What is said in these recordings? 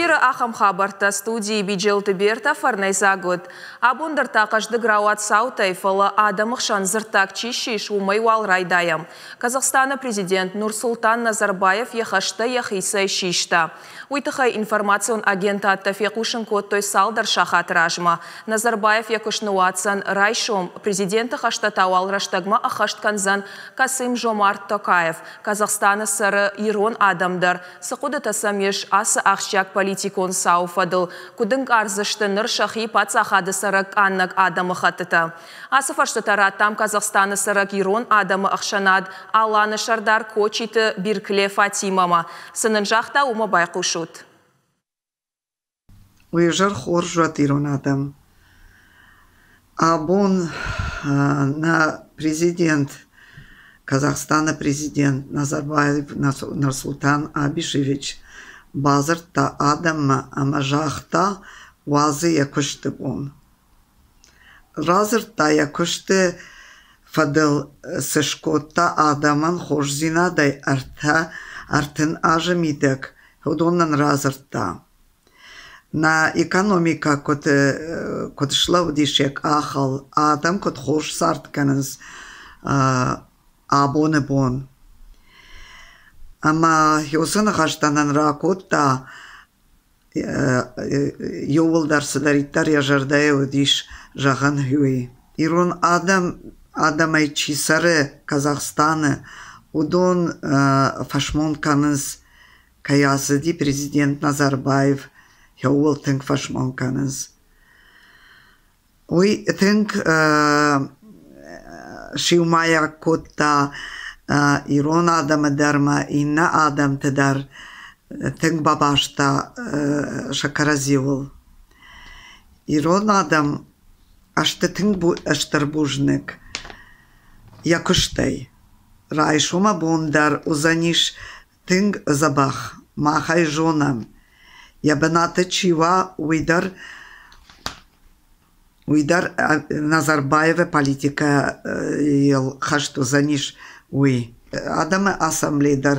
Эфиры ахӕм хабӕрттӕ студийы Биджелты Бертӕ фӕрнӕйдзаг уыд. Абон дӕр та хъӕздыг рауад цаутӕй, фӕлӕ адӕмы хсӕн дзырддаг чи ссис, уымӕй уал райдайӕм. Казахстаны президент Нурсултан Назарбаев йӕ хӕстӕ йӕхицӕй систа. Уый тыххӕй информацион агентадтӕ фехъусын кодтой цалдӕр сахаты размӕ. Назарбаев йӕ куыст ныуадздзӕн райсом, президенты хӕстӕ та уал рӕстӕгмӕ ӕххӕст кӕндзӕн Касым Жомарт Токаев. Казахстаны цӕры ирон адӕм дӕр. Цы хъуыдытӕ сӕм ис ацы ахсджиаг политикон цауы фӕдыл, куыд ӕнкъардзысты ныр сӕхи паддзахады цӕрӕг къаннӕг адӕмыхӕттытӕ? Ацы фӕрстытӕ радтам Казахстаны цӕрӕг ирон адӕмы ӕхсӕнад Аланы сӕрдар Кочиты Биркле Фатимӕмӕ. Цы нын загъта, уымӕ байхъусут. Уе зӕр хорз уӕд, ирон адӕм! Абон нӕ президент, Казахстаны президент Назарбаев Нурсултан Абишевич бадзырдта адӕммӕ ӕмӕ загъта, уадзы йӕ куысты бон. Радзырдта йӕ куысты фӕдыл цы скодта адӕмӕн хорздзинадӕй 33 азы мидӕг, уыдонӕн радзырдта. Нӕ экономикӕ куыд слӕудис йӕ къахыл, адӕм куыд хорз цард кӕнынц абоны бон. Ӕмӕ уыцы ныхӕстӕ нын ракодта иууылдӕр цыдӕриддӕр йӕ зӕрдӕйы уыдис зӕгъӕн, уый. Ирон адӕм адӕмӕй чи цӕры Казахстаны, уыдон фӕсмон кӕнынц, кӕй ацыди президент Назарбаев, ууыл тынг фӕсмон кӕнынц. Уый тынг сиумӕйаг кодта ирон адӕмы дӕр ӕмӕ иннӕ адӕмты дӕр тынг бабаста сӕ кӕрӕдзиуыл. Ирон адӕм сты тынг стыр бузныг йӕ куыстӕй. Райсомы бон дӕр уыдзӕнис тынг дзӕбӕх, мах ӕй зонӕм. Йӕ бынаты чи уа, уый дӕр Назарбаевы политикӕйыл хӕст уыдзӕнис, уый. Адӕмы ассамблей дӕр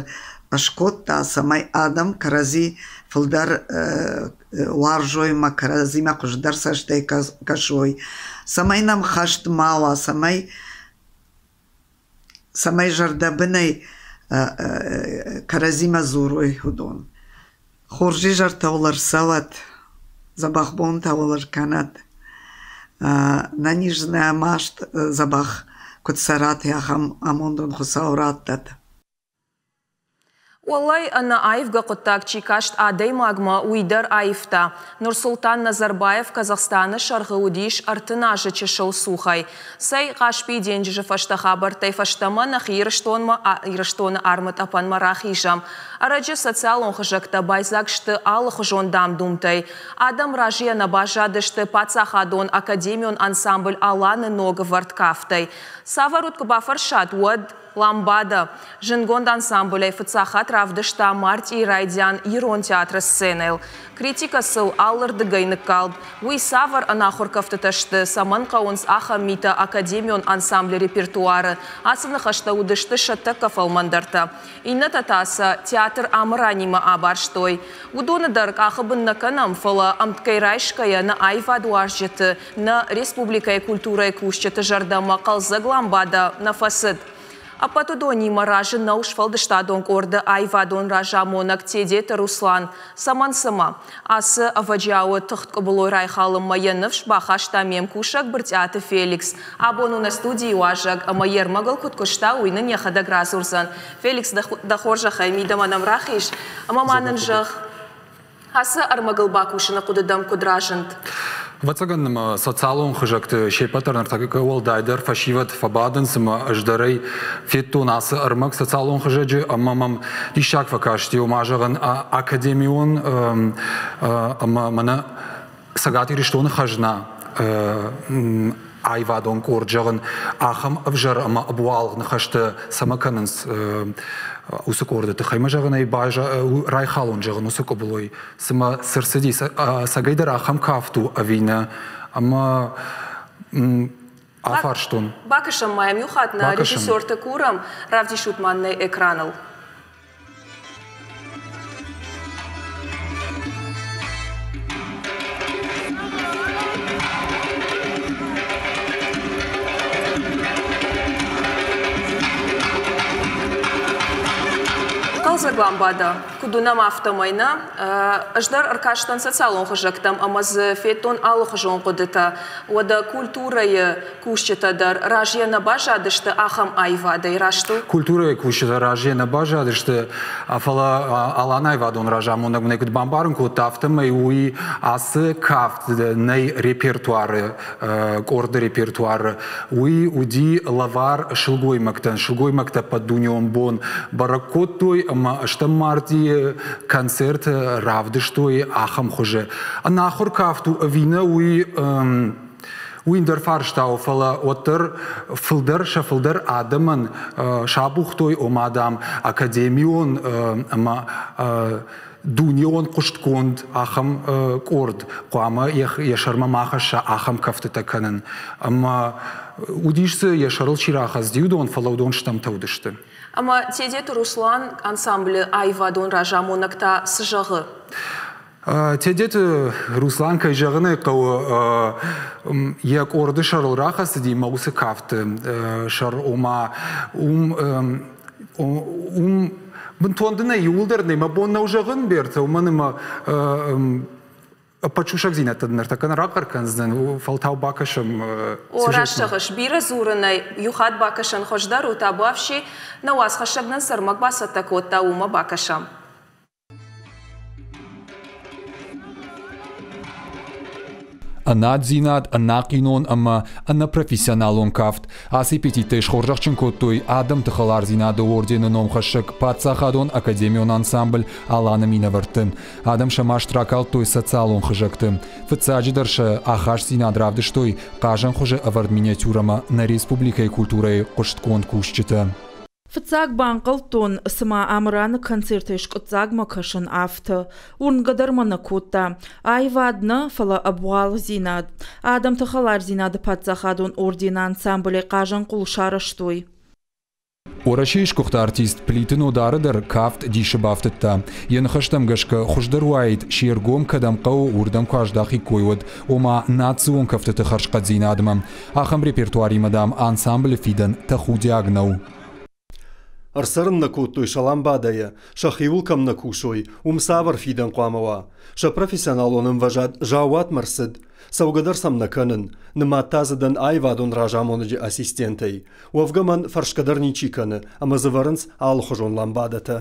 скодта, цӕмӕй адӕм кӕрӕдзи фылдӕр уарзой ӕмӕ кӕрӕдзимӕ хуыздӕр цӕстӕй кӕсой, цӕмӕй нӕм хӕст ма уа, цӕмӕй зӕрдӕбынӕй кӕрӕдзимӕ дзурой уыдон. Хорз изӕртӕ уыл ӕрцӕуӕд, дзӕбӕх бонтӕ уыл ӕркӕнӕд, нӕниз нӕ маст дзӕбӕх куыд цӕрат, ахӕм амонд уын Хуыцау раттӕд. Уӕллӕй, ӕнӕаивгӕ хъуыддаг чи каст адӕймагмӕ, уый дӕр аивта. Нурсултан Назарбаев Казахстаны сӕргъы уыдис 30 азы чысыл цухӕй. Цӕй, Хъаспийы денджызы фӕстӕ хабӕрттӕй фӕстӕмӕ нӕхи Ирыстонмӕ, Ирыстоны армытъӕпӕнмӕ рахизӕм. Ӕрӕджы социалон хызӕгтӕ байдзаг сты алыхуызон дам-думтӕй. Адӕм разыйӕ нӕ баззадысты паддзахадон академион ансамбль «Алан»-ы ног ӕвӕрд кафтӕй. Цавӕр уыд, куы бафӕрсат, уӕд Ламбада. Зындгонд ансамблӕй фыццаг хатт равдыста мартъийы райдиан Ирон театры сценӕйыл. Критикӕ сыл алырдыгӕй ныккалд. Уый цавӕр ӕнахуыр кӕфтытӕ сты, цӕмӕн хъӕуынц ахӕм митӕ академион ансамблы репертуары? Ацы ныхӕстӕ уыдысты сӕ тӕккӕ фӕлмӕндӕртӕ. Иннӕтӕ та сӕ театр Амыранимӕ абарстой. Уыдоны дӕр къахы бын нӕ кӕнӕм, фӕлӕ ӕмткӕй райсгӕйӕ нӕ аивадуарзджыты, нӕ республикӕйы культурӕйы кусджыты зӕрдӕмӕ хъӕлдзӕг ламбадӕ нӕ фӕцыд. Ӕппӕт уыдонимӕ разы нӕу сфӕлдыстадон къорды аивадон разамонӕг Тедеты Руслан. Цӕмӕн цымӕ? Ацы ӕвӕджиауы тыхт къуыбылой райхалынмӕ йӕ ныфс бахаста ме мкусӕг Брытъиаты Феликс. Абон у нӕ студийы уазӕг ӕмӕ йе рмӕгыл куыд куыста, уый нын йӕхӕдӕг радзурдзӕн. Феликс, дӕ хорзӕхӕй, мидӕмӕ нӕм рахиз ӕмӕ ма нын зӕгъ, ацы ӕрмӕгыл бакусыны хъуыды дӕм куыд разынд? Ӕвӕццӕгӕн ӕмӕ социалон хызӕгты се ппӕт дӕр ныртӕккӕ уӕлдайдӕр фӕсивӕд фӕбадынц ӕмӕ ӕз дӕр ӕй федтон ацы ӕрмӕг социалон хызӕджы ӕмӕ мӕм диссаг фӕкасти, ома зӕгъын, академион ӕмӕ мӕнӕ Цӕгат Ирыстоны хӕзна аивадон къорд, зӕгъын, ахӕм ӕвзӕр ӕмӕ ӕбуалгъ ныхӕстӕ цӕмӕ кӕнынц уыцы къорды тыххӕй. Мӕ зӕгъын ӕй райхалон, зӕгъын, уыцы къуыбылой. Цымӕ цы рцыди, ӕцӕгӕйдӕр ахӕм кафт у ӕви нӕ? Ӕмӕ афарстон. Бакӕсӕм ма йӕм иу хатт нӕ режиссерты курӕм, равдисут ма нӕ экраныл. Хъӕлдзӕг ламбада, куыд уынӕм, афтӕмӕй нӕ. Ӕз дӕр ӕркастӕн социалон хызӕгтӕм ӕмӕ дзы федтон алыхуызон хъуыдытӕ. Уӕдӕ культурӕйы кусджытӕ дӕр разыйӕ нӕ баззадысты ахӕм аивадӕй, раст у? Культурӕйы кусджытӕ разыйӕ нӕ баззадысты, фӕлӕ Алан аивадон разамонӕг мын ӕй куыд бамбарын кодта, афтӕмӕй уый ацы кафт нӕй репертуары, къорды репертуары. Уый уыди лӕвар сылгоймӕгтӕн. Сылгоймӕгтӕ ӕппӕтдунеон бон бӕрӕг кодтой ӕмӕ стӕм мартъийы концерты равдыстой ахӕм хуызы. Ӕнахуыр кафт у ӕви нӕ, уый уый ӕндӕр фарста у, фӕлӕ уӕддӕр фылдӕр сӕ фылдӕр адӕмӕн сабухтой, ома, дам, академион ӕмӕ дунеон хъуыстгонд ахӕм къорд хъуамӕ йӕ сӕрмӕ ма хӕсса ахӕм кӕфтытӕ кӕнын. Ӕмӕ уыдис дзы, йӕ сӕрыл чи рахӕцыди, уыдон, фӕлӕ уыдон стӕмтӕ уыдысты. Ӕмӕ Тедеты Руслан ансамблы аивадон разамонӕг та цы зӕгъы? Тедеты Руслан, кӕй зӕгъын ӕй хъӕуы, йӕ къорды сӕрыл рахӕцыди мӕ уыцы кафты сӕр, ома уым уым бынтон дын ӕй иууылдӕр нӕ мӕ бон нӕу зӕгъын, Бертӕ, уымӕн ӕмӕ ӕппӕт сусӕгдзинӕдтӕ дын ныртӕккӕ нӕ рахъӕр кӕндзынӕн, фӕлтау бакӕсӕм. О, раст зӕгъыс, бирӕ дзурынӕй иу хатт бакӕсӕн хуыздӕр у, табуафси, нӕ уацхӕссӕг нын цы ӕрмӕг бацӕттӕ кодта, уымӕ бакӕсӕм. Ӕнаддзинад, ӕнахъинон ӕмӕ ӕнӕпрофессионалон кафт. Ацы эпитеттӕй схорзӕхджын кодтой Адӕмты хӕлардзинады ордены номхӕссӕг паддзахадон академион ансамбль «Алан-ы» минӕвӕртты. Адӕм сӕ маст ракалдтой социалон хызӕгты. Фыццаджыдӕр сӕ ахастдзинад равдыстой хъазӕн хуызы ӕвӕрд миниатюрӕмӕ нӕ республикӕйы культурӕйы хъуыстгонд кусджытӕ. Фыццаг банхъӕлдтон, цыма Амыраны концертӕй скъуыддзагмӕ кӕсын, афтӕ. Уырнгӕ дӕр мӕ нӕ кодта. Аивад нӕ, фӕлӕ ӕбуалгъдзинад. Адӕмты хӕлардзинады паддзахадон ордены ансамблӕй хъазӕнхъул сарӕзтой. Уӕрӕсейы сгуыхт артист Плиты Нодары дӕр кафт дисы бафтыдта. Йӕ ныхӕстӕм гӕсгӕ, хуыздӕр уаид, се ргом кӕдӕм хъӕуы, уырдӕм куы аздахиккой, уӕд, ома национ кӕфтыты хӕрзхъӕддзинадмӕ. Ахӕм репертуаримӕ, дам, ансамблы фидӕн тӕхудиаг нӕу. Ӕрцӕрын нӕ кодтой Саламбадӕйӕ, сӕхиуыл кӕм нӕ кусой, уым цавӕр фидӕн хъуамӕ уа? Сӕ профессионалон ӕмвӕзад заууатмӕ рцыд. Цӕугӕ дӕр сӕм нӕ кӕнын. Нымад та дзы дӕн аивадон разамонӕджы ассистентӕй. Уӕвгӕ мӕн фӕрсгӕ дӕр ничи кӕны, ӕмӕ дзы вӕрынц алыхуызон ламбадӕтӕ.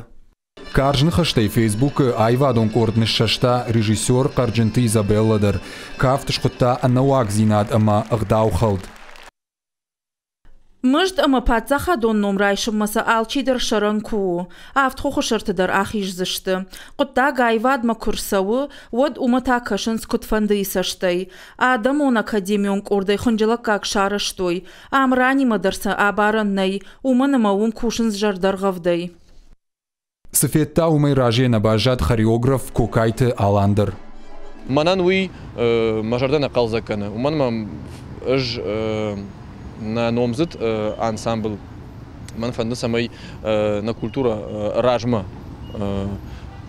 Карз ныхӕстӕй Фейсбукы аивадон къорд ныссӕста режиссер Хъӕрджынты Изабеллӕ дӕр. Кафт схуыдта ӕнӕуагдзинад ӕмӕ ӕгъдаухӕлд. Мызд ӕмӕ паддзахадон ном райсынмӕ сӕ алчидӕр сӕрӕн куы у, авд хохы сӕрты дӕр ахиздзысты. Хъуыддаг аивадмӕ куы рцӕуы, уӕд уымӕ та кӕсынц куыдфӕндыйы цӕстӕй. Адӕмон академион къордӕй хынджылӕггаг сарӕзтой. Амранимӕ дӕр сӕ абарӕн нӕй, уымӕн ӕмӕ уым кусынц зӕрдӕргъӕвдӕй. Цы федта, уымӕй разыйӕ нӕ баззад хореограф Кокайты Алан дӕр. Мӕнӕн уый мӕ зӕрдӕ нӕ хъӕлдзӕг кӕны, уымӕн ӕмӕ ӕз нӕ номдзыд ансамбль мӕн фӕнды, цӕмӕй нӕ культурӕ размӕ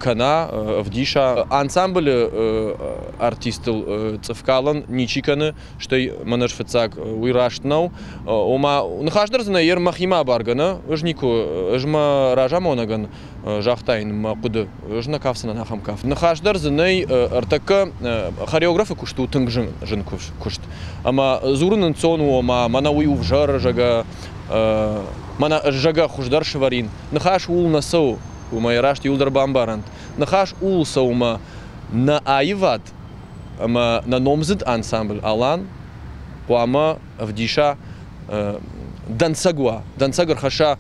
кӕна, ӕвдиса. Ансамблы артисттыл цъыфкалӕн ничи кӕны, стӕй мӕн ӕз фыццаг уый раст нӕу. Ома, ныхас дӕр дзы нӕ ер мӕхимӕ абаргӕ нӕ, ӕз никуы, ӕз мӕ разамонӕгӕн загътаин мӕ хъуыды, ӕз нӕ кафдзынӕн ахӕм кафт. Ныхас дӕр дзы нӕй, ӕртӕккӕ хореографы куыст у тынг зын, зын куыст. Ӕмӕ дзурын ӕнцон у, ома мӕнӕ уый у взӕр, зӕгъгӕ, мӕнӕ ӕз, зӕгъгӕ, хуыздӕр сывӕрин. Ныхас ууыл нӕ цӕуы, уымӕй раст иуылдӕр бамбарӕнт. Ныхас ууыл цӕуы, мӕ нӕ аивад ӕмӕ нӕ номдзыд ансамбль «Алан» хъуамӕ ӕвдиса дӕнцӕг уа, дӕнцӕг ӕрхӕсса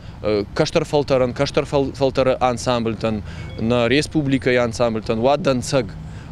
кӕстӕр фӕлтӕрӕн, кӕстӕр фӕлтӕры ансамбльтӕн, нӕ республикӕйы ансамбльтӕн уа дӕнцӕг.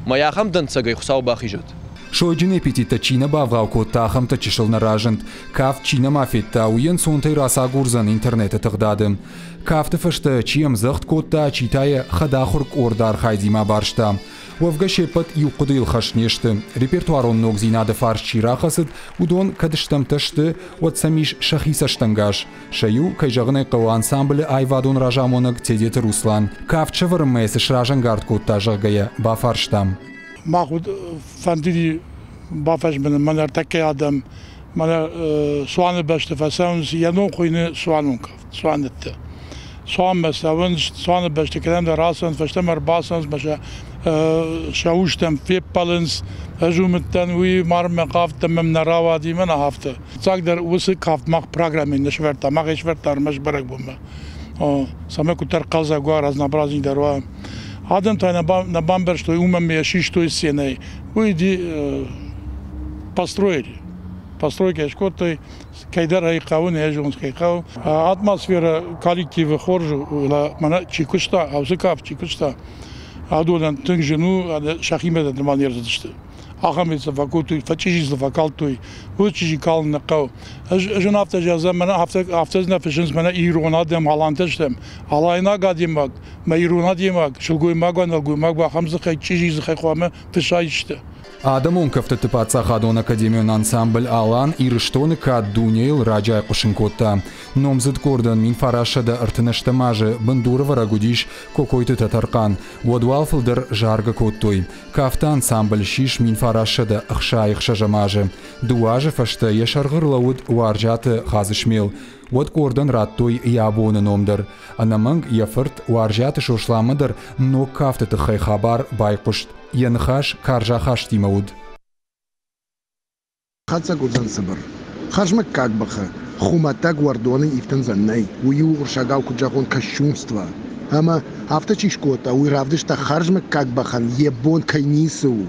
Мӕ ахӕм дӕнцӕгӕй Хуыцау бахизӕд. Сойджын эпитеттӕ чи нӕ бавгъау кодта, ахӕмтӕ чысыл нӕ разынд. Кафт чи нӕма федта, уый ӕнцонтӕй рацагурдзӕн интернеты тыгъдады. Кафты фӕстӕ чи ӕмдзӕгъд кодта, чи та йӕ хӕдахуыр къорды архайдимӕ барста. Уӕвгӕ се ппӕт иу хъуыдыйыл хӕст не сты. Репертуарон ногдзинады фарс чи рахӕцыд, уыдон кӕд стӕмтӕ сты, уӕд сӕм ис сӕхи цӕстӕнгас. Сӕ иу, кӕй зӕгъын ӕй хъӕуы, ансамблы аивадон разамонӕг Тедеты Руслан. Кафт сӕвӕрынмӕ цы сразӕнгард кодта, зӕгъгӕ йӕ бафарстам. Мах фӕндыди бафӕзмынын мӕнӕ ӕртӕккӕ адӕм, мӕнӕ цуаны бӕсты фӕцӕуынц, йӕ ном хуыйны цуанон кафт, цуанӕттӕ. Цуанмӕ цӕуынц, цуаны бӕсты кӕдӕмдӕр рацӕуынц, фӕстӕмӕ ӕрбацӕуынц, мӕ сӕ сӕ устӕм феппӕлынц. Ӕз уым уыдтӕн, уый марынмӕ хъавдтӕн, мӕм нӕ рауади, мӕн афтӕ. Фыццагдӕр уыцы кафт мах программӕйы нӕ сӕвӕрдта, мах ӕй сӕвӕрдта ӕрмӕст бӕрӕгбонмӕ. Цӕмӕй куыддӕр хъӕлдзӕг уа, разнообразнейдӕр уа. Адӕм та нӕ бамбӕрстой, уымӕн ӕмӕ йӕ систой сценӕйы. Уый построили. Постройкӕ скодтой, кӕйдӕр ӕй хъӕуы, нӕ зонынц, кӕй хъӕуы. Атмосферӕ коллективы хорз у, мӕнӕ чи куыста, уыцы кафт чи куыста, адонӕн тынг зын у, сӕхимӕ дӕр нырма не рцыдысты. Ахӕм сӕ фӕкодтой, фӕчъизи сӕ фӕкалдтой, уыцы чъизи калын нӕ хъӕуы. Ӕз ын афтӕ зӕгъдзӕн, мӕнӕ афтӕ нӕ фыссынц, мӕнӕ ирон адӕм алантӕ стӕм. Алайнаг адӕймаг, мӕ ирон адӕймаг, сылгоймаг уа, нӕлгоймаг уа, ахӕм дзыхӕй, чъизи дзыхӕй хъуамӕ фыссай исты. Адӕмон кӕфтыты паддзахадон академион ансамбль «Алан» Ирыстоны кад дунейыл раджы айхъуысын кодта. Номдзыд къордӕн 1938 азы бындурӕвӕрӕг уыдис Кокойты Тӕтӕрхъан. Уӕд уал фылдӕр заргӕ кодтой. Кафты ансамбль ссис 1966 азы. Дыууӕ азы фӕстӕ йӕ сӕргъы рлӕууыд Уарзиаты Хадзысмел. Уӕд къордӕн радтой йӕ абоны ном дӕр. Ӕнӕмӕнг йӕ фырт Уарзиаты Сосланмӕ дӕр ног кафты тыххӕй хабар байхъуыст. Йӕ ныхас карз ахастимӕ уыд. Хӕцӕг уыдзӕн цыбыр. Хӕрзмыггаг бӕхы хуымӕтӕг уӕрдоны ифтындзӕн нӕй, уый у уырыссагау куыд зӕгъон кощунство. Ӕмӕ афтӕ чи скодта, уый равдыста хӕрзмыггаг бӕхӕн йӕ бон кӕй ницы у.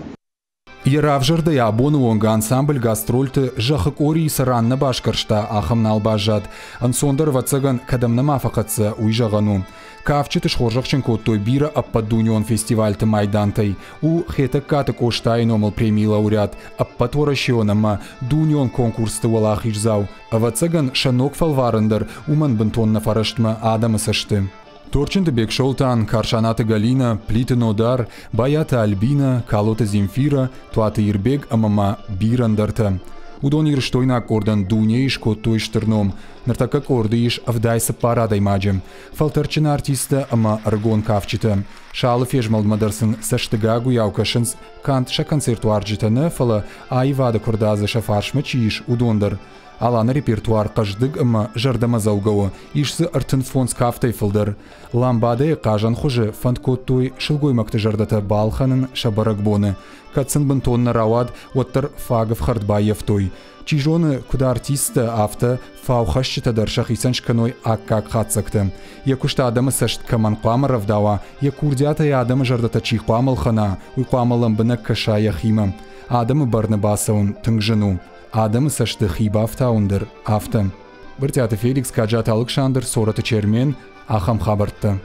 Йӕ равзӕрдӕй абоны онг ансамбль гастрольты зӕххы къорийы цы ран нӕ басгӕрста, ахӕм нал баззад. Ӕнцондӕр, ӕвӕццӕгӕн, кӕдӕм нӕма фӕхӕццӕ, уый зӕгъӕн у. Кафджыты схорзӕхджын кодтой бирӕ ӕппӕтдунеон фестивальты майдантӕй. У Хетӕгкаты Къостайы номыл премийы лауреат, ӕппӕтуӕрӕсеон ӕмӕ дунеон конкурсты уӕлахиздзау. Ӕвӕццӕгӕн, сӕ ног фӕлварӕн дӕр уымӕн бынтон нӕ фӕрӕстмӕ адӕмы цӕсты. Торчынты Бексолтан, Карсанаты Галинӕ, Плиты Нодар, Байаты Альбинӕ, Калоты Земфирӕ, Туаты Ирбег ӕмӕ ма бирӕ ӕндӕртӕ. Уыдон ирыстойнаг къордӕн дунейы скодтой стыр ном. Ныртӕккӕ къорды ис 74 адӕймаджы. Фӕлтӕрдджын артисттӕ ӕмӕ ӕрыгон кафджытӕ. Сӕ алы фезмӕлдмӕ дӕр сын цӕстыгагуыйау кӕсынц канд сӕ концертуарзджытӕ нӕ, фӕлӕ аивады куырдадзы сӕ фарсмӕ чи ис, уыдон дӕр. Аланы репертуар хъӕздыг ӕмӕ зӕрдӕмӕдзӕугӕ у, ис дзы 35 кафтӕй фылдӕр. Ламбадӕйы хъазӕн хуызы фӕнд кодтой сылгоймӕгты зӕрдӕтӕ балхӕнын сӕ бӕрӕгбоны. Кӕд сын бынтон нӕ рауад, уӕддӕр фаг ӕфхӕрд баййӕфтой. Чи зоны, куыд артисттӕ, афтӕ фаухӕсджытӕ дӕр сӕхицӕн скӕной аккаг хатдзӕгтӕ. Йӕ куыст адӕмы цӕст кӕмӕн хъуамӕ рӕвдауа, йӕ курдиатӕй адӕмы зӕрдӕтӕ чи хъуамӕ ӕлхӕна, уый хъуамӕ лӕмбынӕг кӕса йӕхимӕ. Адӕмы бӕрны бацӕуын тынг зын у. Адӕмы цӕсты хи бафтауын дӕр афтӕ. Брытъиаты Феликс, Каджаты Алыксандр, Цорӕты Чермен, ахӕм хабӕрттӕ.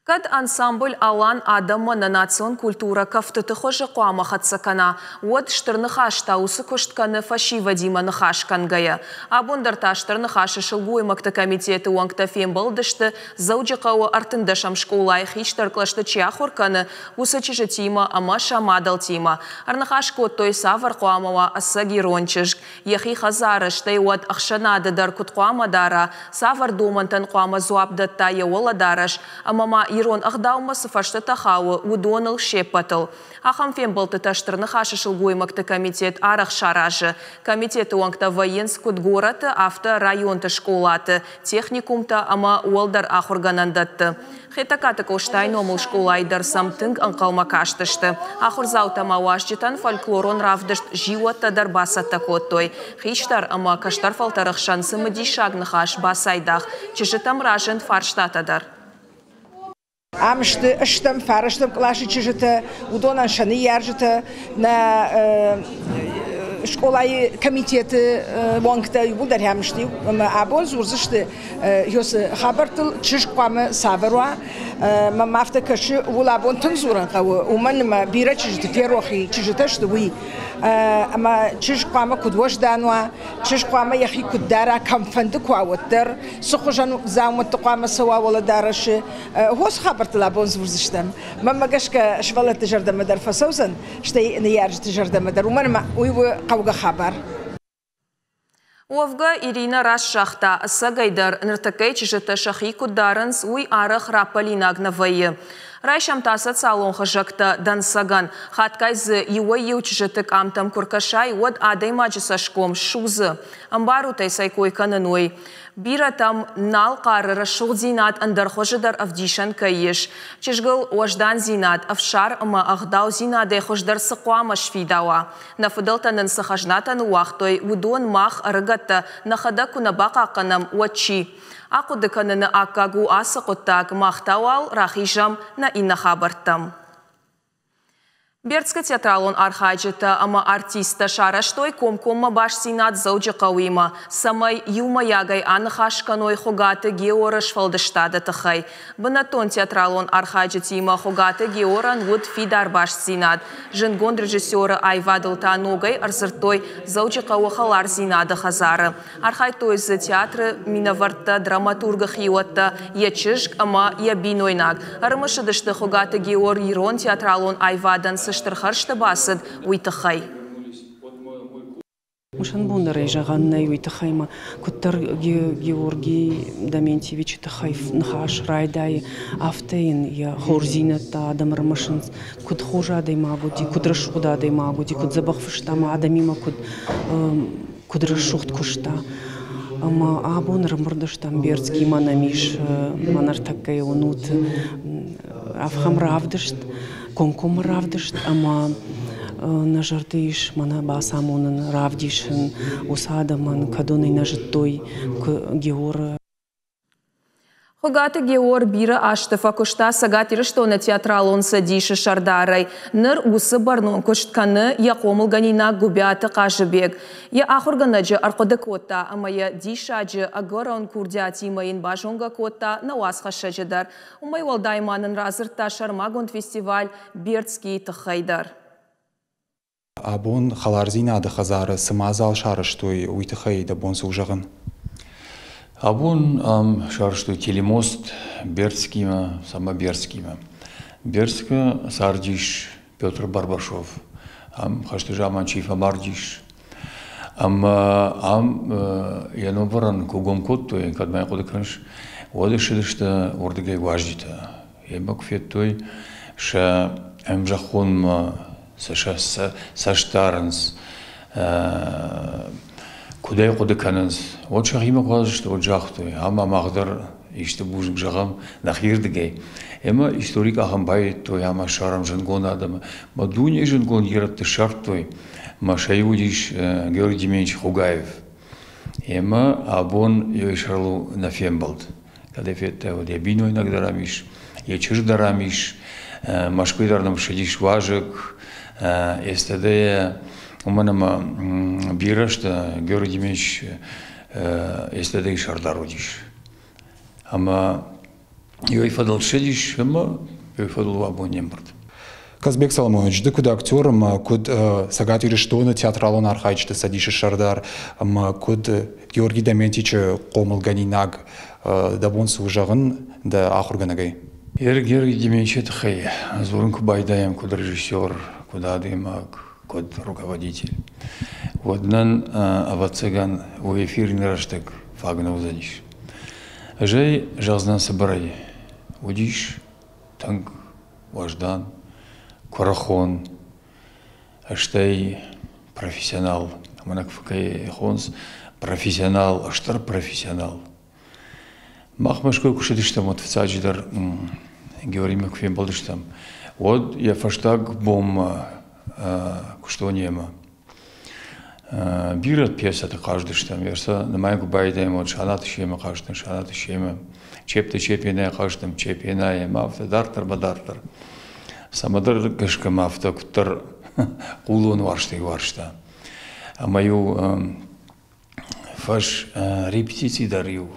Кӕд ансамбль «Алан» адӕммӕ нӕ национ культурӕ кӕфтыты хуызы хъуамӕ хӕццӕ кӕна, уӕд Стыр Ныхас та уыцы куыст кӕны фӕсивӕдимӕ ныхас кӕнгӕйӕ. Абон дӕр та Стыр Ныхасы сылгоймӕгты комитеты уӕнгтӕ фембӕлдысты Дзӕуджыхъӕуы ӕртындӕсӕм скъолайы хистӕр кълӕсты чи ахуыр кӕны, уыцы чызджытимӕ ӕмӕ сӕ мадӕлтимӕ. Ӕрныхас кодтой, цавӕр хъуамӕ уа ӕцӕг ирон чызг, йӕхи хӕдзары, стӕй уӕд ӕхсӕнады дӕр куыд хъуамӕ дара, цавӕр домӕнтӕн хъуамӕ дзуапп дӕтта йӕ уӕлӕдарӕс ӕмӕ ма ирон ӕгъдаумӕ цы фӕрстытӕ хауы, уыдоныл се ппӕтыл. Ахӕм фембӕлдтытӕ Стыр Ныхасы сылгоймӕгты комитет арӕх саразы. Комитеты уӕнгтӕ вӕййынц куыд горӕты, афтӕ районты скъолаты, техникумтӕ ӕмӕ уӕлдӕр ахуыргӕнӕндӕтты. Хетӕгкаты Къостайы номыл скъолайы дӕр сӕм тынг ӕнхъӕлмӕ кастысты. Ахуырдзаутӕ ӕмӕ уазджытӕн фольклорон равдыст зиууӕттӕ дӕр бацӕттӕ кодтой. Хистӕр ӕмӕ кӕстӕр фӕлтӕры хсӕн цымыдисаг ныхас бацайдагъ. Чызджытӕм разынд фарстатӕ дӕр. Ам сты стӕм фарӕстӕм къласы чызджытӕ, уыдонӕн сӕ ныййарджытӕ, нӕ скъолайы комитеты уӕнгтӕ иууылдӕр ам сты ӕмӕ абон дзурдзысты Ёсы хабӕрттыл чызг хъуамӕ цавӕр уа, мӕм афтӕ кӕсы, ууыл абон тынг дзурын хъӕуы, уымӕн ӕмӕ бирӕ чызджыты ферох и, чызджытӕ сты уый. Ӕмӕ чызг хъуамӕ куыд уӕздан уа, чызг хъуамӕ йӕхи куыд дара, кӕмфӕнды куы уа, уӕддӕр, цы хуызӕн дзаумӕтты хъуамӕ цӕуа уӕлӕдарӕсы. Хорз хабӕрттыл абон дзурдзыстӕм. Мӕнмӕ гӕсгӕ, сывӕллӕтты зӕрдӕмӕ дӕр фӕцӕудзӕн, стӕй ныййарджыты зӕрдӕмӕ дӕр, уымӕн ӕмӕ уый у хъӕугӕ хабар. Уӕвгӕ, Иринӕ раст загъта, ӕцӕгӕйдӕр, ныртӕккӕйы чызджытӕ сӕхи куыд дарынц, уый арӕх раппӕлинаг нӕ вӕййы. Райсӕм та социалон хызӕгтӕ дӕнцӕгӕн. Хатгай дзы иуӕй-иу чызджыты къамтӕм куы ркӕсай, уӕд адӕймаджы цӕсгом ссудзы. Ӕмбарут ӕй, цӕй кой кӕнын, уый. Бирӕтӕм нал хъары рӕсугъддзинад ӕндӕр хуызы дӕр ӕвдисӕн кӕй ис. Чызгыл уӕздандзинад, ӕфсар ӕмӕ ӕгъдаудзинадӕй хуыздӕр цы хъуамӕ сфидауа? Нӕ фыдӕлтӕ нын цы хӕзнатӕ ныууагътой, уыдон мах, ӕрыгӕттӕ, нӕхӕдӕг куы нӕ бахъахъхъӕнӕм, уӕд чи? Ахъуыды кӕныны аккаг у ацы хъуыддаг, мах та уал рахизӕм нӕ иннӕ хабӕрттӕм. Бердскы театралон архайджытӕ ӕмӕ артисттӕ сарӕзтой комкоммӕ бастдзинад Дзӕуджыхъӕуимӕ, цӕмӕй иумӕйагӕй аныхас кӕной Хуыгаты Георы сфӕлдыстады тыххӕй. Бынӕттон театралон архайджытимӕ Хуыгаты Георӕн уыд фидар бастдзинад. Зындгонд режиссеры аивадыл та ногӕй ӕрдзырдтой Дзӕуджыхъӕуы хӕлардзинады хӕдзары. Архайдтой дзы театры минӕвӕрттӕ, драматургы хиуӕттӕ, йӕ чызг ӕмӕ йӕ бинойнаг. Ӕрымысыдысты Хуыгаты Геор ирон театралон аивадӕн цы стыр хӕрзты бацыд, уый тыххӕй. Мысӕн бон дӕр ӕй зӕгъӕн нӕй, уый тыххӕй ма куыддӕр Георгий Доментьевичы тыххӕй ныхас райдайы, афтӕ йын йӕ хорздзинӕдтӕ адӕм ӕрымысынц, куыд хорз адӕймаг уыди, куыд рӕсугъд адӕймаг уыди, куыд дзӕбӕх фыста ӕмӕ адӕмимӕ куыд куыд рӕсугъд куыста. Ӕмӕ абон ӕрӕмбырд стӕм Бердскимӕ нӕм ис мӕ ныртӕккӕйы уынут ахӕм равдыст, комкоммӕ равдыст ӕмӕ нӕ зӕрды ис мӕнӕ бацамонын, равдисын уыцы адӕмӕн, кӕдон ӕй нӕ зыдтой Георы. Хуыгаты Геор бирӕ азты фӕкуыста Цӕгат Ирыстоны театралон цӕдисы сӕрдарӕй. Ныр уыцы бӕрнон куыст кӕны йӕ хъомылгӕнинаг Гуыбиаты Хъазыбег. Йӕ ахуыргӕнӕджы ӕрхъуыды кодта ӕмӕ йӕ диссаджы ӕгӕрон курдиатимӕ йын базонгӕ кодта нӕ уацхӕссӕджы дӕр. Уымӕй уӕлдай ма нын радзырдта сӕрмагонд фестиваль Бердскийы тыххӕй дӕр. Абон Хӕлардзинады хӕдзары цы мадзал сарӕзтой, уый тыххӕй дӕ бон цы у зӕгъын? Абон ам сарӕзтой телемост Бердскимӕ, сама Бердскимӕ. Бердскы цардис Петр Барбашов. Ам хӕсты заман чи фӕмардис. Ӕмӕ ам йӕ номвӕрӕн куы гом кодтой, кӕд ма хъуыды кӕныс, уӕд ссыдысты уырдыгӕй уазджытӕ. Йемӕ куы федтой сӕ ӕмзӕххонмӕ сӕ цӕст дарынц, куыд ӕй хъуыды кӕнынц. Уӕд сӕхимӕ куы ацыдысты, уӕд загътой, ӕмӕ мах дӕр исты бузныг зӕгъӕм нӕхирдыгӕй. Ӕмӕ историк ахӕм баййӕдтой ӕмӕ ссарӕм зындгонд адӕмы. Мӕ дунейы зындгонд ирӕтты ссардтой, мӕ сӕ иу уыдис Георгий Демьянович Хугаев. Ӕмӕ абон йӕ сӕрыл нӕ фембӕлд. Кӕд ӕй федтай, уӕд йӕ бинойнаг дӕр ам ис, йӕ чызг дӕр ам ис, Мӕскуыйы дӕр нӕм ссыдис уазӕг, СТД-йӕ, уымӕн ӕмӕ бирӕ сты, Георгий Демьянович СТД-йы сӕрдар уыдис. Ӕмӕ Йой фӕдыл ссыдис ӕмӕ йой фӕдыл абон не мбырд. Казбек Соломонович, ды куыд актер ӕмӕ куыд Цӕгат Ирыстоны театралон архайджыты цӕдисы сӕрдар ӕмӕ куыд Георгий Доментичы хъомылгӕнинаг, дӕ бон цы у зӕгъын дӕ ахуыргӕнӕгӕй? Георгий Дементьевичы тыххӕй дзурын куы байдайӕм куыд режиссер, куыд адӕймаг, куыд руководитель, уӕд нын, ӕвӕццӕгӕн, уый эфиры рӕстӕг фаг нӕ уыдзӕнис. Ӕз ӕй зӕгъдзынӕн цыбырӕй. Уыдис тынг уӕздан, куырыхон, стӕй профессионал. Мӕнӕ кӕй хонынц профессионал, стыр профессионал. Мах Мӕскуыйы куы цыдыстӕм, уӕд фыццаджыдӕр Георимӕ куы фембӕлдыстӕм, уӕд йӕ фӕстаг бонмӕ куыстон йемӕ. Бирӕ пьесӕты хъазыдыстӕм, сӕ нымайын куы байдайӕм, уӕд Санаты Семы хъазтӕн, Санаты Семы, Чепты Чепенайы хъазтӕм, Чепенайы ӕмӕ афтӕ дарддӕр ӕмӕ дарддӕр. Цӕмӕдӕр гӕсгӕ ма афтӕ куыддӕр хъулон уарзтӕй уарзта. Ӕмӕ-иу фӕс репетици дӕр-иу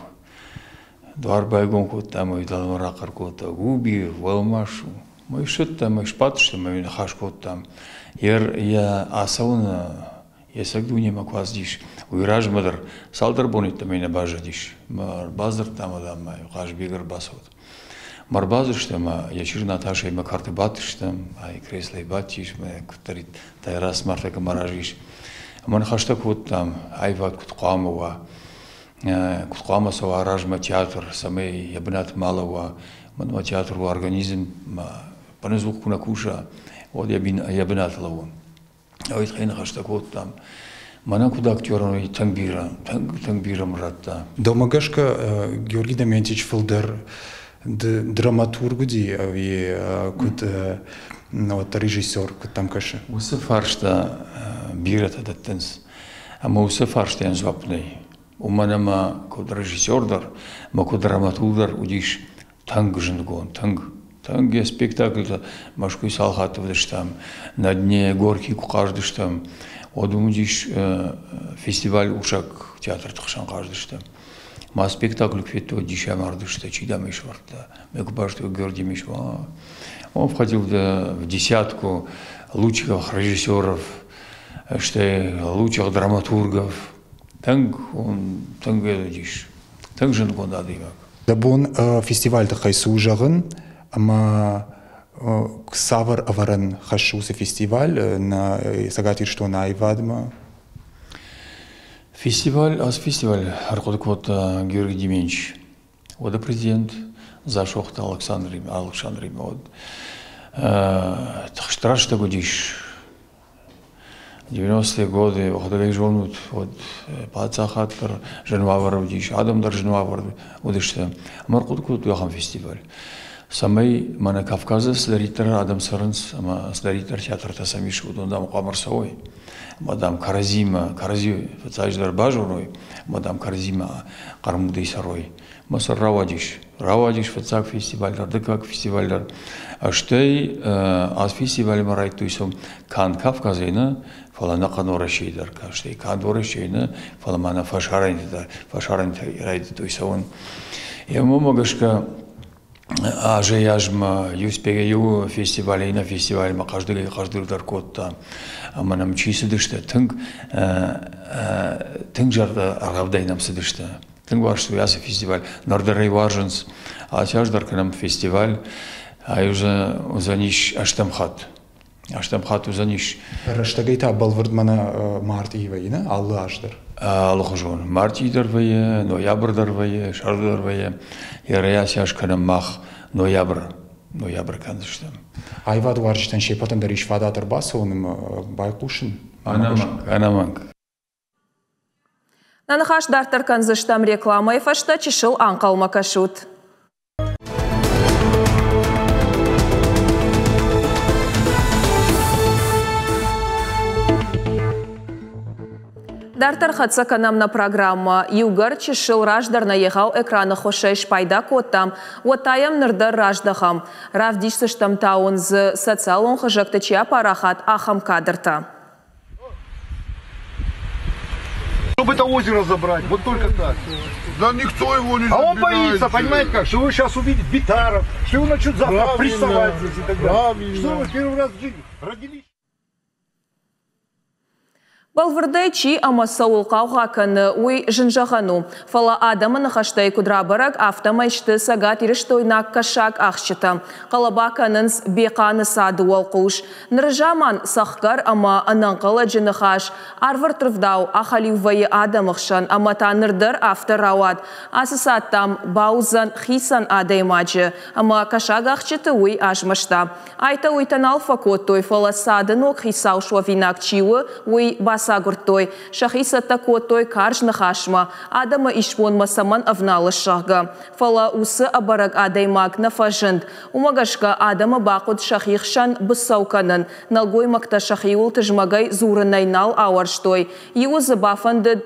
дуар байгом кодта ӕмӕ дӕлӕмӕ рахъӕр кодта: Губи, уӕлмас у. Мӕ ссыдтӕн, мӕ сбадтыстӕм ӕмӕ ныхас кодтам. Йӕ ацӕуыны йе цӕг дунемӕ куы ацыдис, уый размӕ дӕр цалдӕр боны йеддӕмӕ нӕ баззадис. Мӕ ӕрбадзырдта ӕмӕ дам, Хъазбег ӕрбацӕуӕд. Мӕ ӕрбадзырдта ӕмӕ йӕ чызг Наташӕимӕ кӕрты бадтыстӕм, ай креслойы бадтис, мӕ куыддӕрид Тайрас Мартӕ кӕм аразы ис. Ӕмӕ ныхӕстӕ кодтам, аивад куыд хъуамӕ уа, куыд хъуамӕ цӕуа размӕ театр, цӕмӕй йӕ бынат ма лӕууа. Мӕнмӕ театр у организм, мӕ ӕппынӕдзух куы нӕ куса, уӕд йӕ бынаты лӕууы. Уый тыххӕй ныхӕстӕ кодтам. Мӕнӕн куыд актерӕн уый тынг бирӕ, тынг, тынг бирӕ мын радта. Дӕумӕ гӕсгӕ Георгий Доментич фылдӕр драматург уыди ӕви куыд уӕддӕр режиссер, куыд дӕм кӕсы? Уыцы фарста бирӕтӕ дӕттынц. Ӕмӕ уыцы фарстайӕн дзуапп нӕй. Уымӕн ӕмӕ куыд режиссер дӕр ӕмӕ куыд драматург дӕр уыдис тынг зындгонд, тынг. Тынг йӕ спектакльтӕ Мӕскуыйы цал хатты уыдыстӕм, на дне горки куы хъазыдыстӕм, уӕд уым уыдис фестиваль урсаг театрты хсӕн хъазыдыстӕм. Мӕ спектакль куы федтой, дисӕй мардысты, чи дам ӕй сӕвӕрдта. Мӕ куы базыдтой Георгий Мишма. Он входил в десятку лучших режиссеров, стӕй лучших драматургов. Тынг, он тынг уыдис, тынг зындгонд адӕймаг. Дӕ бон фестивалы тыххӕй цы у зӕгъын ӕмӕ цавӕр ӕвӕрӕн хӕссы уыцы фестиваль нӕ Цӕгат Ирыстоны аивадмӕ? Фестиваль, ацы фестиваль ӕрхъуыды кодта Георгий Деменч, уӕды президент Дзасохты Александримӕ, Александримӕ уӕд. Тыхст рӕстӕг уыдис 90-е годы, уӕхӕдӕг ӕй зонут, уӕд паддзахад дӕр зын уавӕры уыдис, адӕм дӕр зын уавӕры уыдысты. Ӕмӕ ӕрхъуыды кодтой ахӕм фестиваль, цӕмӕй мӕнӕ Кавказы цыдӕриддӕр адӕм цӕрынц ӕмӕ цыдӕриддӕр театртӕ сӕм ис, уыдон, дам, хъуамӕ ӕрцӕуой. Ӕмӕ, дам, кӕрӕдзимӕ, кӕрӕдзи фыццаджыдӕр базоной, ӕмӕ, дам, кӕрӕдзимӕ хъӕрмудӕй цӕрой. Мӕ сӕр рауадис. Рауадис фыццаг фестиваль дӕр, дыккаг фестиваль дӕр. Стӕй ацы фестивальмӕ райдыдтой сӕм канд Кавказӕй нӕ, фӕлӕ ӕнӕхъӕн Уӕрӕсейы дӕр кастӕй. Канд Уӕрӕсейы нӕ, фӕлӕ ма нӕ фӕсарӕнты дӕр, фӕсарӕнтӕй райдыдтой цӕуын. Уымӕ гӕсгӕ азӕй-азмӕ иу фестивалӕй иннӕ фестивальмӕ хъӕздыгӕй-хъӕздыгдӕр кодта. Ӕмӕ нӕм чи цыдысты, тынг, тынг зӕрдӕргъӕвдӕй нӕм цыдысты. Тынг уарзтой ацы фестиваль. Ныр дӕр ӕй уарзынц. Ацы аз дӕр кӕнӕм фестиваль. Ай уыдзӕнис ӕстӕм хатт. Ӕстӕм хатт уыдзӕнис. Рӕстӕгӕй та бӕлвырд мӕнӕ мартъийы вӕййы, нӕ? Алы аз дӕр. Алыхуызон. Мартъи дӕр вӕййы, ноябрь дӕр вӕййы, сӕрды дӕр вӕййы. Йӕ ацы аз кӕнӕм мах ноябрь. Ноябрь кӕндзыстӕм. Аивадуарзджытӕн се ппӕтӕн дӕр ис фадат ӕрбацӕуын ӕмӕ байхъусын? Ӕнӕмӕнг, ӕнӕмӕнг. Нӕ ныхас дарддӕр кӕндзыстӕм рекламӕйы фӕстӕ чысыл ӕнхъӕлмӕ кӕсут. Дарддӕр хӕццӕ кӕнӕм нӕ программӕ. Иугӕр чысыл раздӕр нӕ егъау экраны хуысӕй спайда кодтам, уӕд та йӕм ныр дӕр раздӕхӕм. Равдисдзыстӕм та уын дзы социалон хызӕгты чи апарахат, ахӕм кадртӕ. Чтобы это озеро забрать, вот только так. Да никто его не А он боится, понимаете как, что его сейчас увидит Битаров, что его начнут завтра прессовать здесь и так далее. Правильно. Что вы первый раз в жизни родились? Бӕлвырдӕй чи ӕмӕ цӕуыл хъаугъа кӕны, уый зын зӕгъӕн у. Фӕлӕ адӕмы ныхӕстӕй куыд рабӕрӕг, афтӕмӕй сты цӕгатирыстойнаг кӕсаг ахсджытӕ. Хъӕлӕба кӕнынц Бехъаны цады уӕлхъус. Ныры заман цӕхгӕр ӕмӕ ӕнӕнхъӕлӕджы ныхас арвӕрттывдау ахӕлиу вӕййы адӕмы хсӕн ӕмӕ та ныр дӕр афтӕ рауад. Ацы цад, дам, баудзӕн хицӕн адӕймаджы ӕмӕ кӕсагахсджыты уый азмӕста. Айтӕ-уыйтӕ нал фӕкодтой, фӕлӕ цады ног хицау суӕвинаг чи у, уый бацагуырдтой. Сӕхи цӕттӕ кодтой карз ныхасмӕ, адӕмы исбонмӕ цӕмӕн ӕвналыс, зӕгъгӕ. Фӕлӕ уыцы ӕбӕрӕг адӕймаг нӕ фӕзынд. Уымӕ гӕсгӕ адӕмы бахъуыд сӕхи хсӕн быцӕу кӕнын. Нӕлгоймӕгтӕ сӕхиуыл тызмӕгӕй дзурынӕй нал ауӕрстой. Иуы дзы бафӕндыд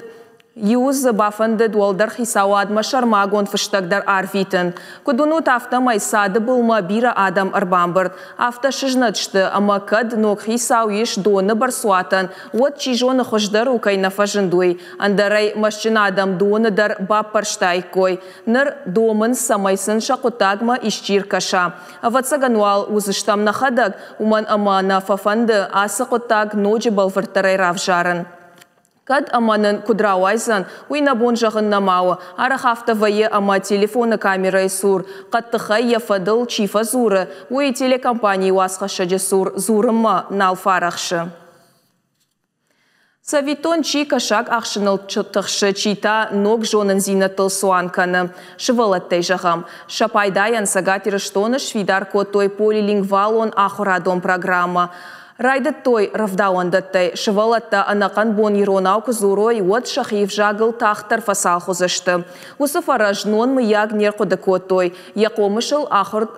Иуы дзы бафӕндыд уӕлдӕр хицауадмӕ сӕрмагонд фыстӕг дӕр арвитын. Куыд уынут, афтӕмӕй цады былмӕ бирӕ адӕм ӕрбамбырд. Афтӕ сызнӕт сты, ӕмӕ кӕд ног хицау ис доны бӕрцуатӕн, уӕд чи зоны хуыздӕр у, кӕй нӕ фӕзынд, уый. Ӕндӕр ӕй мӕстджын адӕм доны дӕр баппӕрстаиккой. Ныр домынц, цӕмӕй сын сӕ хъуыддагмӕ исчи ркӕса. Ӕвӕццӕгӕн уал уыдзыстӕм нӕхӕдӕг, уымӕн ӕмӕ нӕ фӕфӕнды ацы хъуыддаг ноджы бӕлвырддӕрӕй равзарын. Кӕд ӕмӕ нын куыд рауайдзӕн, уый нӕ бон зӕгъын нӕма у. Арӕх афтӕ вӕййы ӕмӕ телефоны камерӕйы цур хъӕддыхӕй йӕ фӕдыл чи фӕдзуры, уый телекомпанийы уацхӕссӕджы цур дзурынмӕ нал фӕарӕхсы. Цӕвиттон, чи кӕсаг ахсыныл тыхсы, чи та ног зонындзинӕдтыл цуан кӕны. Сывӕллӕттӕй зӕгъӕм, сӕ пайдайӕн Цӕгат Ирыстоны сфидар кодтой полилингвалон ахуырадон программӕ. Райдыдтой рӕвдауӕндӕттӕй. Сывӕллӕттӕ ӕнӕхъӕн бон иронау куы дзурой, уӕд сӕхи ӕвзагыл тагъддӕр фӕцалх уыдзысты. Уыцы фӕрӕз знон, мыййаг, не рхъуыды кодтой. Йӕ хъомысыл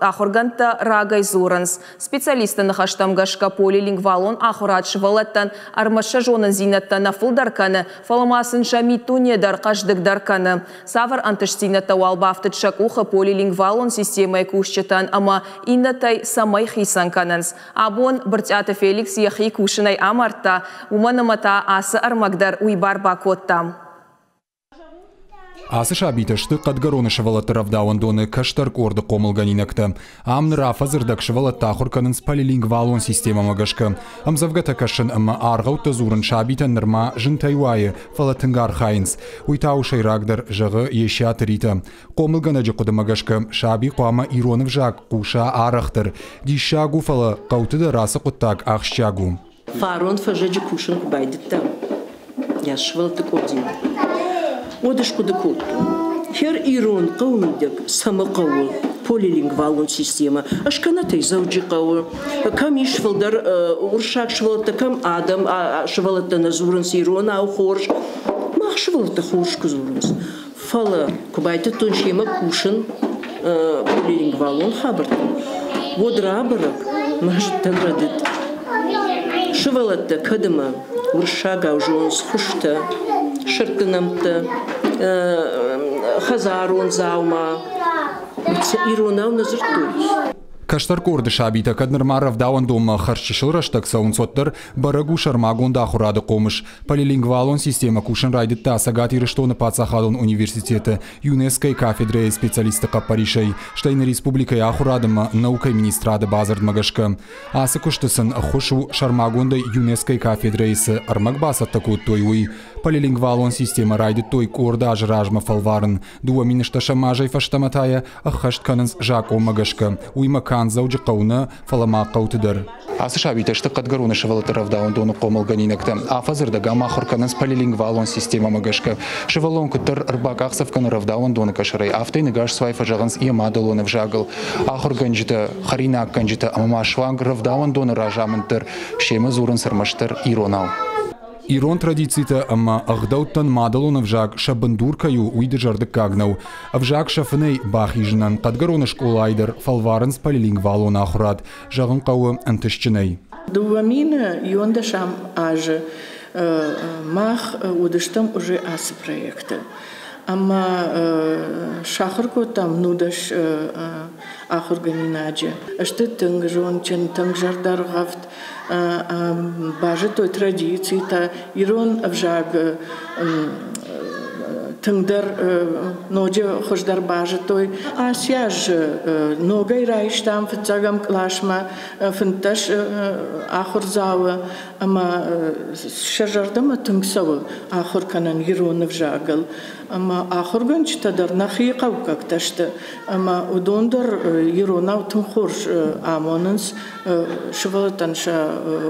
ахуыргӕндтӕ рагӕй дзурынц. Специалистты ныхӕстӕм гӕсгӕ полилингвалон ахуырад сывӕллӕттӕн ӕрмӕст сӕ зонындзинӕдтӕ нӕ фылдӕр кӕны, фӕлӕ ма сын сӕ миддуне дӕр хъӕздыгдӕр кӕны. Цавӕр ӕнтыстдзинӕдтӕ уал бафтыд сӕ къухы полилингвалон системӕйы кусджытӕн ӕмӕ иннӕтӕй цӕмӕй хицӕн кӕнынц? Абон Брытъиаты Феликс йӕхи кусынӕй амардта, уымӕн ӕмӕ та ацы ӕрмӕг дӕр уый бар бакодта. Ацы сабитӕ сты Хъӕдгӕроны сывӕллӕтты рӕвдауӕндоны кӕстӕр къорды хъомылгӕнинӕгтӕ. Ам ныр афӕдзы рдӕг сывӕллӕттӕ ахуыр кӕнынц полилингвалон системӕмӕ гӕсгӕ. Ӕмдзӕвгӕтӕ кӕсын ӕмӕ аргъӕуттӕ дзурын сабитӕн нырма зынтӕй уайы, фӕлӕ тынг архайынц. Уый та у сӕйрагдӕр, зӕгъы Есиаты Ритӕ. Хъомылгӕнӕджы хъуыдымӕ гӕсгӕ, саби хъуамӕ ирон ӕвзаг хъуса арӕхдӕр. Диссаг у, фӕлӕ хъӕуты дӕр ацы хъуыддаг ахсджиаг у. Фарон фӕззӕджы кусын куы байдыдтам йӕ сывӕллӕтты къордимӕ, уӕд схъуыды кодтон, хӕр ирон хъӕуы мидӕг цӕмӕ хъӕуы полилингвалон системӕ, ӕскӕнӕтӕй Дзӕуджыхъӕуы, кӕм ис фылдӕр уырыссаг сывӕллӕттӕ, кӕм адӕм сывӕллӕттӕ нӕ дзурынц иронау хорз, мах сывӕллӕттӕ хорз куы дзурынц. Фӕлӕ куы байтыдтон семӕ кусын полилингвалон хабӕрттыл, уӕд рабӕрӕг, мӕ зыдтӕн рӕдыд. Сывӕллӕттӕ кӕд ӕмӕ уырыссагау зонынц хуызтӕ, сырдты нӕмттӕ, хӕдзарон дзаума, иронау нӕ дзырдтой. Кӕстӕр къорды сабитӕ кӕд нырма рӕвдауӕндонмӕ хӕрзчысыл рӕстӕг цӕуынц, уӕддӕр бӕрӕг у сӕрмагонд ахуырады хъомыс. Полилингвалон системӕ кусын райдыдта Цӕгат Ирыстоны паддзахадон университеты ЮНЕСКО-йы кафедрӕйы специалистты хъӕппӕрисӕй, стӕй нӕ республикӕйы ахуырад ӕмӕ наукӕйы министрады бадзырдмӕ гӕсгӕ. Ацы куысты сын ӕххуыс у сӕрмагондӕй ЮНЕСКО-йы кафедрӕйы цы ӕрмӕг бацӕттӕ кодтой, уый. Полилингвалон системӕ райдыдтой къорд азы размӕ фӕлварын. 2010 азӕй фӕстӕмӕ та йӕ ӕххӕст кӕнынц закъонмӕ гӕсгӕ. Уыимӕ канд Дзӕуджыхъӕуы нӕ, фӕлӕ ма хъӕуты дӕр. Ацы сабитӕ сты Хъӕдгӕроны сывӕллӕтты рӕвдауӕндоны хъомылгӕнинӕгтӕ. Афӕдзы рдӕг ам ахуыр кӕнынц полилингвалон системӕмӕ гӕсгӕ. Сывӕллон куыддӕр ӕрбакъахдзӕф кӕны рӕвдауӕндоны къӕсӕрӕй, афтӕ йын ӕгас цуай фӕзӕгъынц йӕ мадӕлон ӕвзагыл. Ахуыргӕнджытӕ, хӕринаггӕнджытӕ ӕмӕ ма суанг рӕвдауӕндоны разамынд дӕр семӕ дзурынц ӕрмӕстдӕр иронау. Ирон традицитӕ ӕмӕ ӕгъдӕуттӕн мадӕлон ӕвзаг сӕ бындур кӕй у, уый дызӕрдыггаг нӕу. Ӕвзаг сӕфынӕй бахизынӕн Хъӕдгӕроны скъолайы дӕр фӕлварынц полилингвалон ахуырад, зӕгъын хъӕуы ӕнтыстджынӕй. 2011 азы мах уыдыстӕм уже ацы проекты ӕмӕ сахуыр кодтам 19 ахуыргӕнинаджы. Сты тынг зондджын, тынг зӕрдӕргъӕвд, базыдтой традицитӕ, ирон ӕвзаг тынгдӕр ноджы хуыздӕр базыдтой. Ацы аз ногӕй райстам фыццӕгӕм къласмӕ 15 ахуырдзауы ӕмӕ сӕ зӕрдӕмӕ тынг цӕуы ахуыр кӕнын ирон ӕвзагыл. Ӕмӕ ахуыргӕнджытӕ дӕр нӕхи хъӕуккӕгтӕ сты ӕмӕ уыдон дӕр иронау тынг хорз амонынц сывӕллӕттӕн сӕ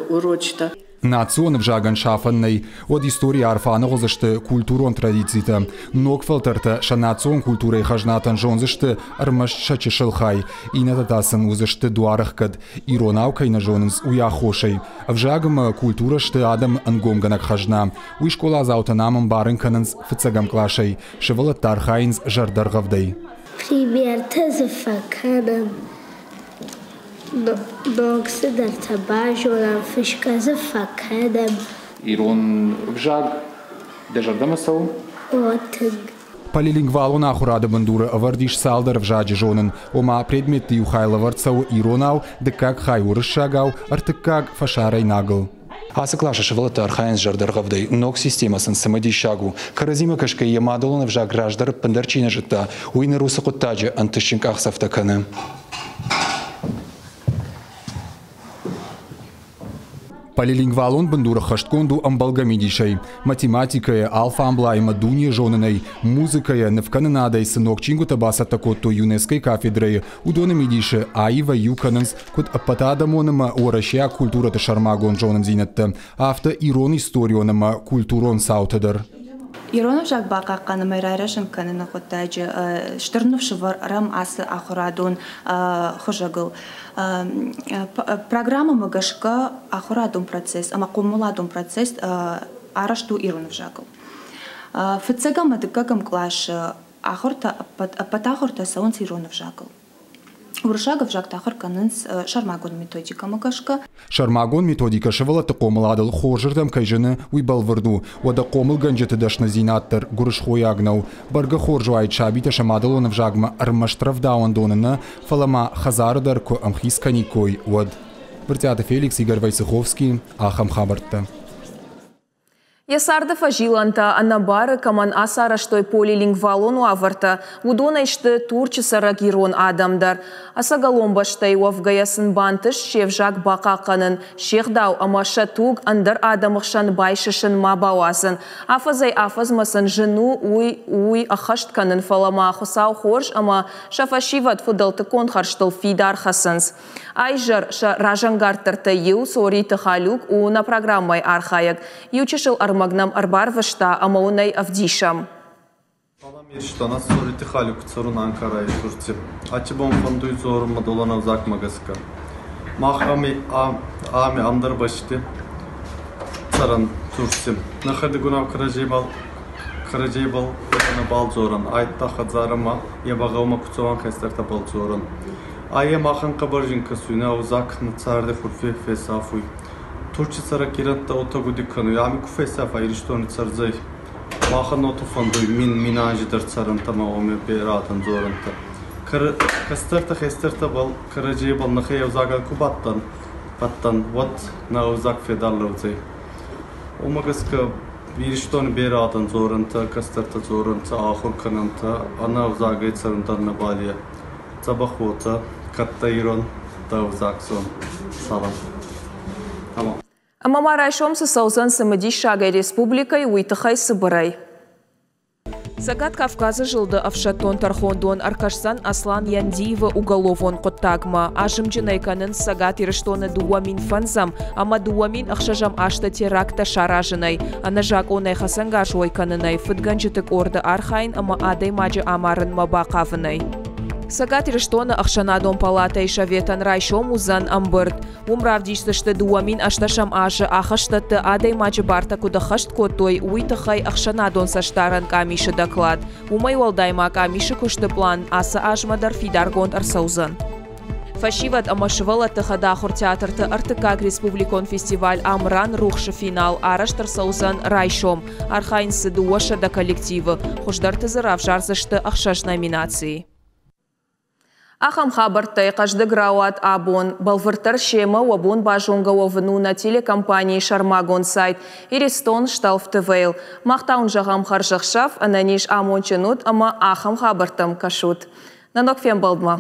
урочытӕ. Национ ӕвзагӕн сафӕн нӕй, уӕд историйы арф аныгъуылдзысты культурон традицитӕ. Ног фӕлтӕртӕ сӕ национ культурӕйы хӕзнатӕн зондзысты ӕрмӕст сӕ чысыл хай, иннӕтӕ та сын уыдзысты дуарӕхгӕд, иронау кӕй нӕ зонынц, уый аххосӕй. Ӕвзаг ӕмӕ культурӕ сты адӕмы ӕнгомгӕнӕг хӕзна. Уый скъоладзаутӕн ам ӕмбарын кӕнынц фыццӕгӕм къласӕй. Сывӕллӕттӕ архайынц зӕрдӕргъӕвдӕй. Примертӕ дзы фӕкӕнӕм, ног цыдӕртӕ базонӕм, фысгӕ дзы фӕкӕнӕм. Ирон ӕвзаг дӕ зӕрдӕмӕ цӕуы? О, тынг. Полилингвалон ахуырады бындуры ӕвӕрд ис цалдӕр ӕвзаджы зонын, ома предметты иу хай лӕвӕрд цӕуы иронау, дыккаг хай уырыссагау, ӕртыккаг фӕсарӕйнагыл. Ацы къласы сывӕллӕттӕ архайынц зӕрдӕргъӕвдӕй. Ног системӕ сын цымыдисаг у. Кӕрӕдзимӕ кӕсгӕ йӕ мадӕлон ӕвзаг раздӕр ӕппындӕр чи нӕ зыдта, уый ныр уыцы хъуыддаджы ӕнтыстджын къахдзӕфтӕ кӕны. Полилингвалон бындур ӕххӕстгонд у ӕмбӕлгӕ мидисӕй, математикӕйӕ, алфамблай ӕмӕ дуне зонынӕй, музыкӕйӕ, нывкӕнынадӕй цы ног чингуытӕ бацӕттӕ кодтой ЮНЕСКО-йы кафедрӕйы, уыдоны мидисы аивӕй иу кӕнынц куыд ӕппӕтадӕмон ӕмӕ уӕрӕсейаг культурӕты сӕрмагонд зонындзинӕдтӕ, афтӕ ирон историон ӕмӕ культурон цаутӕ дӕр. Ирон ӕвзаг бахъахъхъӕнын ӕмӕ райрӕзын кӕныны хъуыддаджы стыр ныфс ӕвӕрӕм ацы ахуырадон хуызӕгыл. Программӕмӕ гӕсгӕ ахуырадон процесс ӕмӕ хъомыладон процесс арӕзт у ирон ӕвзагыл. Фыццаг ӕмӕ дыккӕгӕм къласы ахуыртӕ ӕппӕт ахуыртӕ цӕуынц ирон ӕвзагыл. Уырыссаг ӕвзаг та ахуыр кӕнынц сӕрмагонд методикӕмӕ гӕсгӕ. Сӕрмагонд методикӕ сывӕллӕтты хъомыладыл хорзырдӕм кӕй зыны, уый бӕлвырд у. Уӕдӕ хъомылгӕнджыты дӕсныдзинад дӕр гуырысхойаг нӕу. Бӕргӕ хорз уаид сабитӕ сӕ мадӕлон ӕвзагмӕ ӕрмӕст рӕвдауӕндоны нӕ, фӕлӕ ма хӕдзары дӕр куы ӕмхиц кӕниккой, уӕд. Брытъиаты Феликс, Игорь Войцеховский, ахӕм хабӕрттӕ. Йӕ царды фӕзилӕнтӕ ӕнӕбары кӕмӕн ацарӕзтой полилингвалон уавӕртӕ, уыдонӕй сты Турчы цӕрӕг ирон адӕм дӕр. Ӕцӕгӕлон бӕстӕйы уӕвгӕйӕ сын бантыст се взаг бахъахъхъӕнын, се гъдау ӕмӕ сӕ туг ӕндӕр адӕмы хсӕн байсысын ма бауадзын. Афӕдзӕй-афӕдзмӕ сын зын у уый, уый ӕххӕст кӕнын, фӕлӕ ма Хуыцау хорз ӕмӕ сӕ фӕсивӕд фыдӕлтыккон хӕрзтыл фидар хӕцынц. Айзӕр сӕ разӕнгарддӕртӕй иу Цориты Халюк у нӕ программӕйы архайӕг. Иу чысыл ӕрмӕг нӕм ӕрбарвыста ӕмӕ уын ӕй ӕвдисӕм. Салам Ирыстон, ӕз Цориты Халюк цӕрун Анкарайы, Турци. Аци бон фӕндуй дзорун мадӕлон ӕвзагмӕ гӕсгӕ. Мах ами, ами ӕндӕр бӕсти цӕрӕн Турци. Нӕхӕдӕгунау кӕрӕдзебӕл кӕрӕдзебӕл нӕбал дзорӕн, айдта хӕдзарӕмӕ, е ба гъӕумӕ ку цӕуӕн хестӕртӕбӕл дзорӕн. Айӕ махӕн хъӕбӕр зин кӕсуй, нӕ ӕвзаг нӕ царди хурфи фесӕфуй. Турчи цӕрӕг ирӕнттӕ уотӕ гъуди кӕнуй, ами ку фесӕфа Иристони цӕрдзӕй. Махӕн уотӕ фӕндуй мин мин анзи дӕр цӕрӕнтӕ ма уоми берӕ адӕн дзорӕнтӕ. Кӕстӕртӕ хестӕртӕбӕл кӕрӕдзебӕл нӕхе ӕвзагӕл ку бадтан, бадтан, уӕд нӕ ӕвзаг федар лӕудзӕй. Уомӕ гӕсгӕ Иристони берӕ адӕн дзорӕнтӕ, кӕстӕртӕ дзорӕнтӕ, ахур кӕнӕнтӕ, ӕнӕ ӕвзагӕй цӕрун дӕр нӕбал е. Дзӕбӕх уотӕ, кӕд дӕ ирон, дӕ ӕвзаг зон. Салам. Тамам. Ӕмӕ ма райсом цы цӕудзӕн цымыдисагӕй республикӕйы, уый тыххӕй цыбырӕй. Цӕгат Кавказы зылды ӕфсӕддон тӕрхондон ӕркӕсдзӕн Аслан Яндиевы уголовон хъуыддагмӕ. Азымджын ӕй кӕнынц Цӕгат Ирыстоны 2005 ӕмӕ 2006 азты теракттӕ саразынӕй, ӕнӕзакъонӕй хӕцӕнгарз уӕй кӕнынӕй, фыдгӕнджыты къорды архайын ӕмӕ адӕймаджы амарынмӕ бахъавынӕй. Цӕгат Ирыстоны ӕхсӕнадон палатӕйы советӕн райсом уыдзӕн ӕмбырд. Уым равдисдзысты 2008 азы ахӕстӕтты адӕймаджы бартӕ куыд ӕххӕст кодтой, уый тыххӕй ӕхсӕнадон цӕстдарӕн къамисы доклад. Уымӕй уӕлдай ма къамисы куысты пълан ацы азмӕ дӕр фидаргонд ӕрцӕудзӕн. Фӕсивӕд ӕмӕ сывӕллӕтты хӕдахуыр театрты ӕртыккаг республикон фестиваль «Амран рухсы финал» арӕзт ӕрцӕудзӕн райсом. Архайынц дзы 200 коллективы. Хуыздӕрты дзы равзардзысты ӕхсӕз номинацийы. Ахӕм хабӕрттӕй хъӕздыг рауад абон. Бӕлвырддӕр семӕ уӕ бон базонгӕ уӕвын у нӕ телекомпанийы сӕрмагонд сайт Иристон Шталф ТВ-йыл. Мах та уын зӕгъӕм хӕрзӕхсӕв, ӕнӕниз амондджын ут ӕмӕ ахӕм хабӕрттӕм кӕсут. Нӕ ног фембӕлдмӕ!